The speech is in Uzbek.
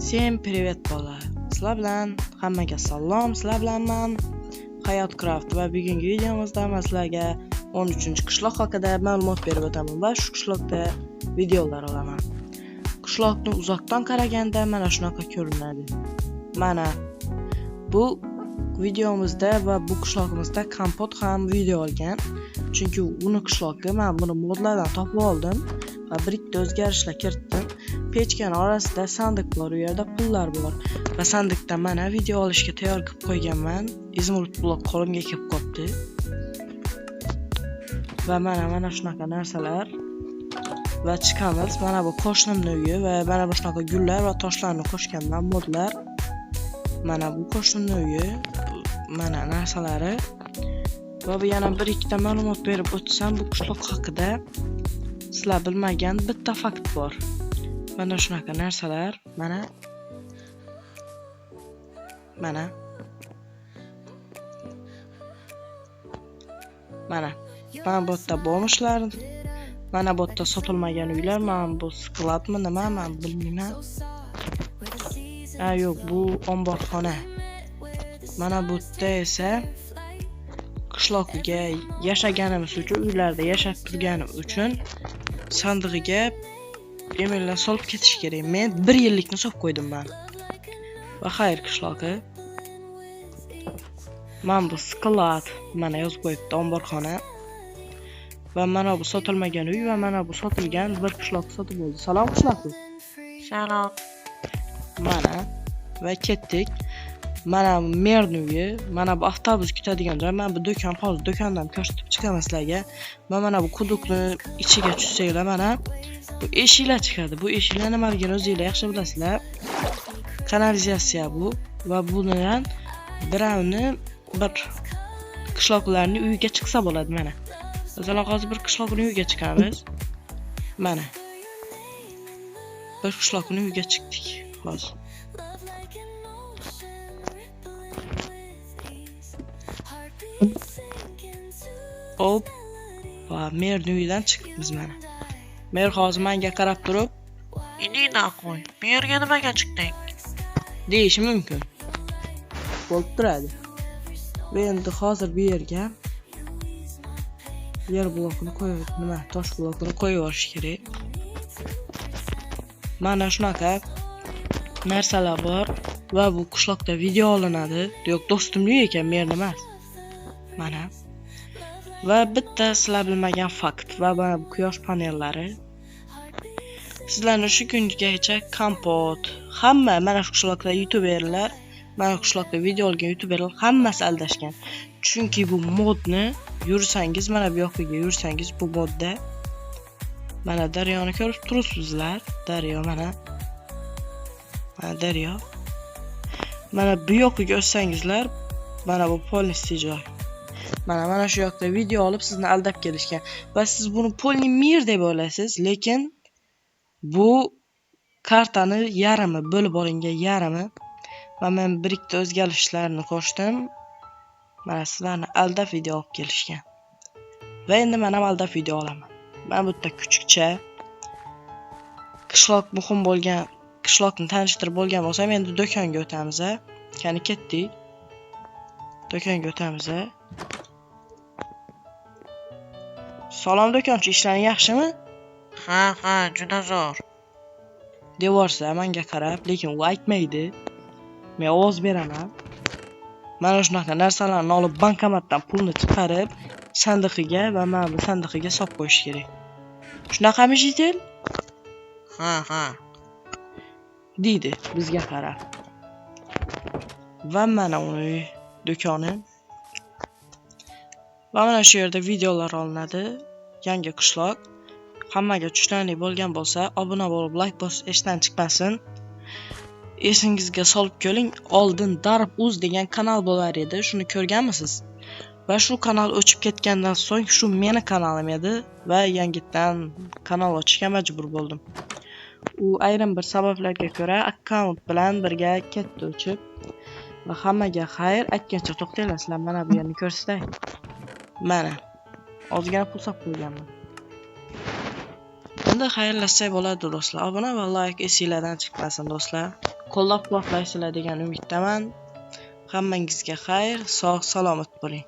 Всем привет bolalar. Sizlar bilan hammaga salom. Sizlar bilan man Hayot Craft va bugungi videomizda men sizlarga 13-qishloq haqida ma'lumot berib o'taman va shu qishloqda videolar olaman. Qishloqni uzoqdan qaraganda mana shunaqa ko'rinadi. Mana bu videomizda va bu qishlog'imizda Kompot ham video olgan. Chunki uni qishlog'i, men buni modlardan topib oldim va bir ikkita o'zgarishlar kiritdim. Pechkani orasida sandiq bor, u yerda pullar bor va sandiqda mana video olishga tayyor qilib qo'yganman. Izmurud blok qo'limga kelib qoldi. Va mana shunaqa narsalar va chiqamiz. Mana bu qo'shnimning uyi va mana bu shunaqa gullar va toshlarni qo'shganman, modlar. Mana bu qo'shnimning uyi, mana narsalari. Va bu yana bir ikkita ma'lumot berib o'tsam, bu qishloq haqida sizlar bilmagan bitta fakt bor. Mana shunaqa narsalar, mana mana mana mana bu yerda bonuslar, mana bu yerda sotilmagan uylar, mana bu skladmi nima, men bilmayman. Ha yo'q, bu omborxona. Mana bu yerda esa qishloqga yashaganimiz uchun, uylarda yashab turganim uchun sandig'iga emellar solib ketish kerak. Men 1 yillikni solib qo'ydim men. Va xayr qishlog'i. Mana bu sklad, mana yozib qo'yibdi omborxona. Va mana bu sotilmagan uy va mana bu sotilgan bir qishloq sotib bo'ldi. Salom qishloqi. Salom. Mana va ketdik. Mana merning uyi, mana bu avtobus kutadigan joy, mana bu do'kon, hozir do'kondan ko'rsatib chiqaman sizlarga. Va mana bu quduqni ichiga tushsanglar, mana bu eshiklar chiqadi. Bu eshiklar nimaligini o'zinglar yaxshi bilasizlar. Kanalizatsiya bu va bundan birovni bir qishloqlarning uyiga chiqsa bo'ladi mana. Masalan, hozir bir qishloqning uyiga chiqamiz. Mana. Bir qishloqning uyiga chiqdik hozir. Hop, va merning uyidan chiqibmiz mana. Mer hozir menga qarab turib, "Иди нахуй, bu yerga nimaga chiqding?" deyishi mumkin. Bo'lib turadi. Va endi hozir bu yerga yer blokini qo'yib, nima, tosh blokini qo'yib yuborish kerak. Mana shunaqa narsalar bor va bu qishloqda video olinadi. Yo'q, do'stimning uyi ekan, merni emas. Mana. Va bitta sizlar bilmagan fakt va mana bu quyosh panellari. Sizlarni shu kungacha Kompot, hamma mana shu qishloqda youtuberlar, mana shu qishloqda video olgan youtuberlar hammasi aldashgan. Chunki bu modni yursangiz, mana bu yoqqa yursangiz bu modda mana daryoni ko'rib turibsizlar. Daryo mana. Mana daryo. Mana bu yoqqa o'tsangizlar, mana bu polniy joy. Mana shu yoqda video olib sizni aldab kelishgan va siz buni polniy mir deb o'ylaysiz, lekin bu kartani yarmi, bo'lib olingan yarmi va men bir ikkita o'zgarishlarni qo'shdim. Mana sizlarni aldab video olib kelishgan. Va endi men ham aldab video olaman. Mana bu yerda kuchukcha qishloq muhim bo'lgan qishloqni tanishtirib bo'lgan bo'lsam, endi do'konga o'tamiz. Qani ketdik. Do'konga o'tamiz. Salom do'konchi, ishlaring yaxshimi? Ha, ha, juda zo'r. Devorsa menga qarab, lekin u aytmaydi. Men ovoz beraman. Mana shunaqa narsalarni olib bankomatdan pulni chiqarib, sandiqiga va mana bu sandiqiga solib qo'yish kerak. Shunaqami, jitel? Ha, ha. Deydi bizga qarab. Va mana uni do'koni. Va mana shu yerda videolar olinadi. Yangi qishloq. Hammaga tushunarli bo'lgan bo'lsa, obuna bo'lib, like bosish esdan chiqmasin. Esingizga solib ko'ring, oldin Darb Uz degan kanal bo'lar edi. Shuni ko'rganmisiz? Va shu kanal o'chib ketgandan so'ng shu meni kanalim edi va yangitdan kanal ochishga majbur bo'ldim. U ayrim bir sabablarga ko'ra akkaunt bilan birga ketdi o'chib. Va hammaga xayr, aytgancha to'xtanglar, sizlar mana bu yerni ko'rsatay. Mana ozgina pul solib qo'yganman. Endi xayrlashsak bo'ladi do'stlar. Obuna va like esinglardan chiqmasin do'stlar. Qo'llab-quvvatlaysizlar degan umiddaman. Hammangizga xayr, sog' salomat bo'ling.